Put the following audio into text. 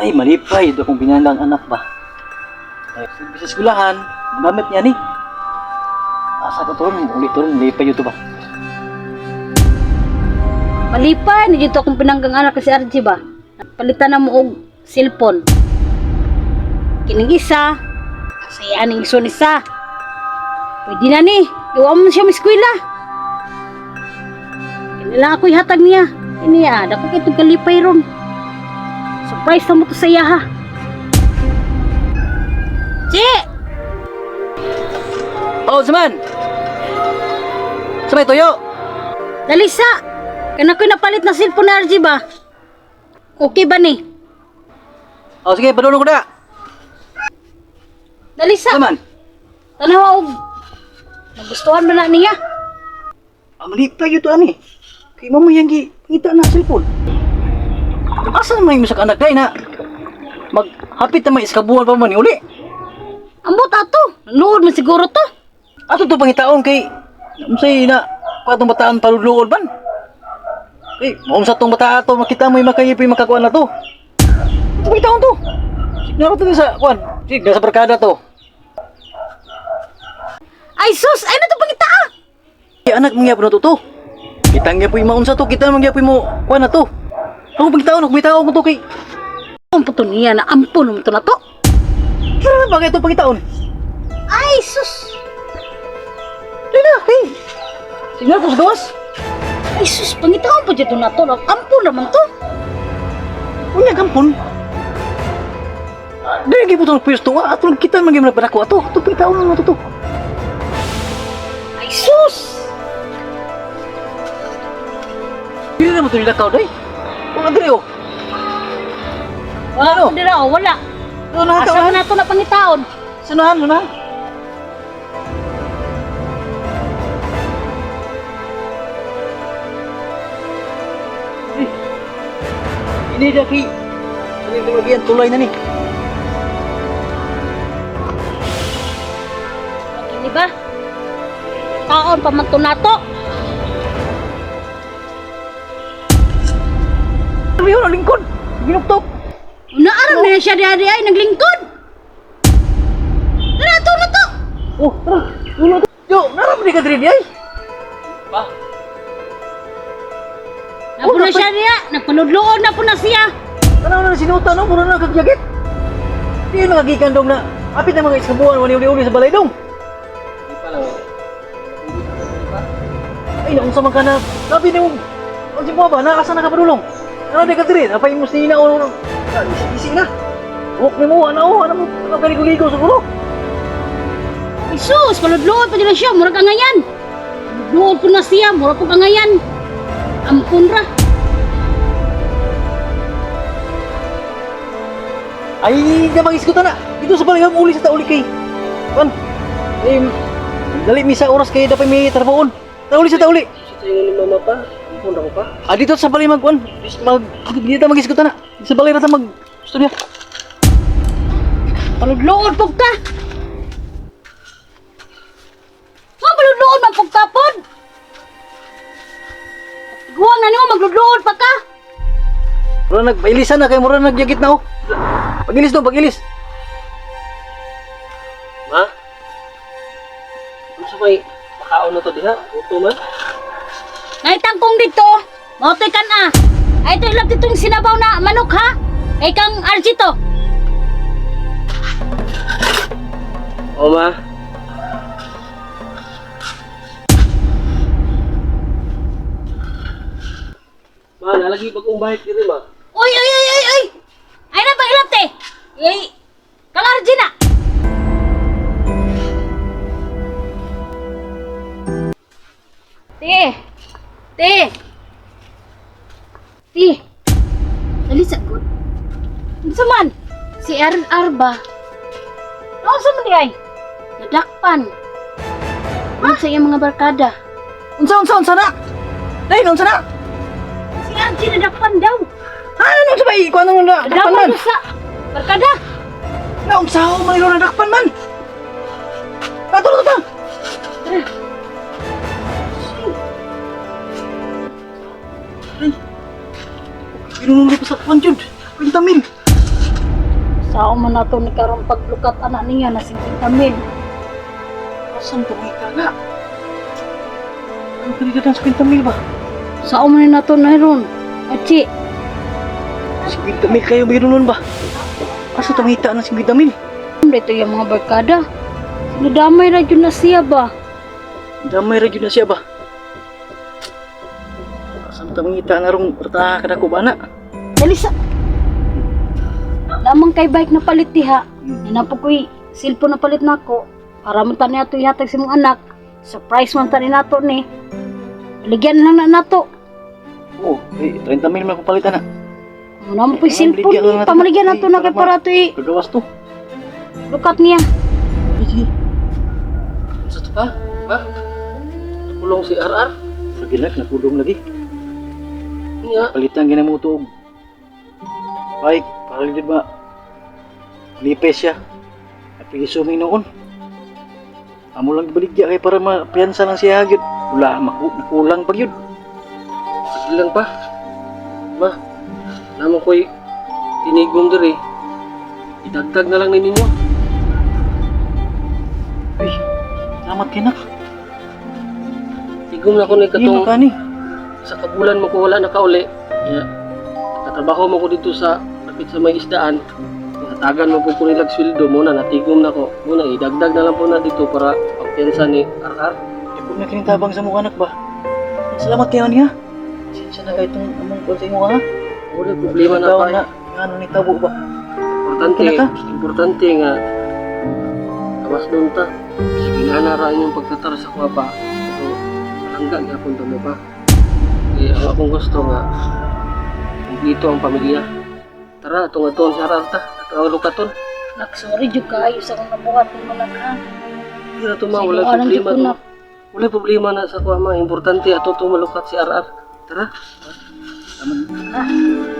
Ay, malipay ito akong binanggang anak ba. Ay, sa eskwelahan, gamit niya ni. Asa ko to ron, ulit to ron, malipay ito ba? Malipay na dito akong pinanggang anak si RG ba. Palitan na mo og cellphone. Kining isa, saya aning ison isa. Pwede na ni, gawa mo siya eskwela. Kini lang ako ihatag niya. Ini ah, dako kay tug kalipay ron. Surprise na mo to sa iya ha. Chi! Oh, Saman! Samay, tuyo! Dali sa! Kana ko'y napalit na cellphone na RG ba? Okay ba ni? Oh, sige, padulong ko na. Dali sa! Saman! Tanawa og nagustuhan ba na niya? Ah, malipay ito ani. Kay mamo yang gi, pangita na cellphone. Asa man yung sa anak day na? Maghapit na may iskabuan pa man ni uli. Ambot ato, nanood man siguro to. Ato to pangitaon kay unsay na kuha tong bataan paludluod man. Kay maunsa sa tong bata ato makita mo yung makayipi makakuan na to. Ato pangitaon to. Signaro to sa kuan. Sig sa barkada to. Ay sus, ay na to pangita ah. Kay anak mangyapon na to to. Kita nga po yung maunsa to, kita mangyapon mo kuan na to. Ako pangitaon, ako pangitaon ko to kay. Ang puto niya na ampon mo to na to. Kira na ba kay to pangitaon? Ay sus. Dili na, kay. Signaro to sa gawas. Ay sus, pangitaon po dito na to. Ampon naman to. Unya gampon. Dili gyud po tong pwesto ah. Ato kita man gyud nagpadako ato. Ato pangitaon na to to. Ay sus. Dili na mo to nilakaw day. Wala dili oh. Wala dira oh, wala. Ano na Asa man na to na pangitaon? Sunahan, sunahan. Eh, Ini dah ki. Ini bagian tulay na ni. Kini ba? Taon pa man to na to. Ano yun, lingkod. Ginuktok. Naaram na siya di ay naglingkod. Tara to na to. Oh, tara. Ulo to. Yo, naram di ka diri di ay. Ba? Napo na siya diya, nagpanudloon na po na siya. Tanaw na sinuta no, mura na kagyagit. Di na kagikan dong na. Apit na mga iskabuan wani uli-uli sa balay dong. Ay, naunsa man ka na. Sabi ni mo, ang mo ba, naasa na ka padulong? Ano di ka diri? Napay mo sinina o ano? Isi na. Walk ni mo, ano, ano mo, ano ka ligo siguro? Jesus, paludloon pa nila siya, murag angayan. Paludloon po na siya, murag po angayan. Ampun ra. Ay, di mag-iskuta na. Dito sa balay, uli sa tauli kay. Pan, eh, dali mi sa oras kay dapat may trabaon. Tauli sa tauli. Sa ingon ni mama pa, ampun ra ko pa. Ah, dito sa balay mag, kuan, mag, dito mag-iskuta na. Sa balay na ta mag, istorya. Paludloon po ka. Nga paludloon man pug ka pod. Guwang na nimo magludloon pa ka. Mura nagpailisan na kay mura nagyagit na oh. Pagilis dong, pagilis. Ma? Ano sa may makaon na to diha? Gusto man? Naitangkong dito. Maotoy kan ah. Ay ito ilap ditong sinabaw na manok ha. Ay kang RG to. O ma. Ma, nalagi bagong bike diri ma. Uy, uy, uy, uy, uy! Ay na ba ilap te? Ay, kang RG na. Te! Te! Te! Dali sa good. Unsa man? Si RR ba? Unsa man di ay? Nadakpan. Ano sa iyang mga barkada? Unsa unsa unsa na? Dai unsa na? Si RG nadakpan daw. Ha, ano unsa ba ikuan mo na? Dakpan man. Nadakpan sa barkada. Na unsa ho man ilo na dakpan man. Ato to ta. Tara. Ay. Pinunong pa sa kwan jud. 20 mil. Sao man nato ni karon paglukat anak niya na 50 mil. Asan tumita na? Ano ka ng 50 mil ba? Sao man ni nato na ron? Achi, 50 mil kayo mayroon nun ba? Asa tumita ng 50 mil? dito yung mga barkada. Nadamay ra jud na siya ba? Damay ra gyud na siya ba? Asan tumita na rong rataha ka na ko ba na? Dali sa. Lamang kay bike na palit diha. Ninapo ko'y cellphone na palit nako. Para man tani ato ihatag sa imong anak. Surprise man tani nato ni. Baligyan lang na nato. Oo, eh, 30 mil man akong palitan na. Ano mo po'y cellphone Pamaligyan lang ni. nato. Pamaligyan nato na kay Ay, para ato i Kagawas to. lukat niya. Sige, sige. Sa to pa? Ba? Nakulong si RR. Lagi lang, nakulong lagi. Nga. Palitan gina mo to og bike para jud ba lipes siya. Napiso mi noon. Amo lang baligya kay para mapiyansa lang siya gyud. Wala maku nakulang pa gyud. Sige lang pa. Ma, naman ko'y tinigong diri. Idagdag na lang ni ninyo. Uy, salamat kay nak. Tigom na ko ni Hindi katong ka ni. sa kabulan mo ko wala nakauli. Ya. Katrabaho mo ko dito sa kapit sa may isdaan. Natagan mo po ko nilag sweldo mo na natigom na ko. Muna idagdag na lang po na dito para pagpiyansa ni RR. Dako na kining tabang sa mukha anak ba. Salamat kayo niya. Sinsya na kay itong among kuan sa imo ha. Wala problema na Taon pa. na ngano ni tabo ba. Importante, Kana ka? importante nga kawas doon ta. Sige na na ra inyong pagtatar sa kuha pa. Pero palangga gyapon ta mo pa. Eh, ang akong gusto nga dito ang pamilya. Tara, atong aton sa RR ta. Ato ang lukaton. Nak, sorry jud kaayo sa akong nabuhat nimo nak ha. Hindi na to ma, Sa wala imuha lang jud problema ko, to. nak. Wala problema na sa kuha ma. Importante ato to malukat si RR. Tara. Ah.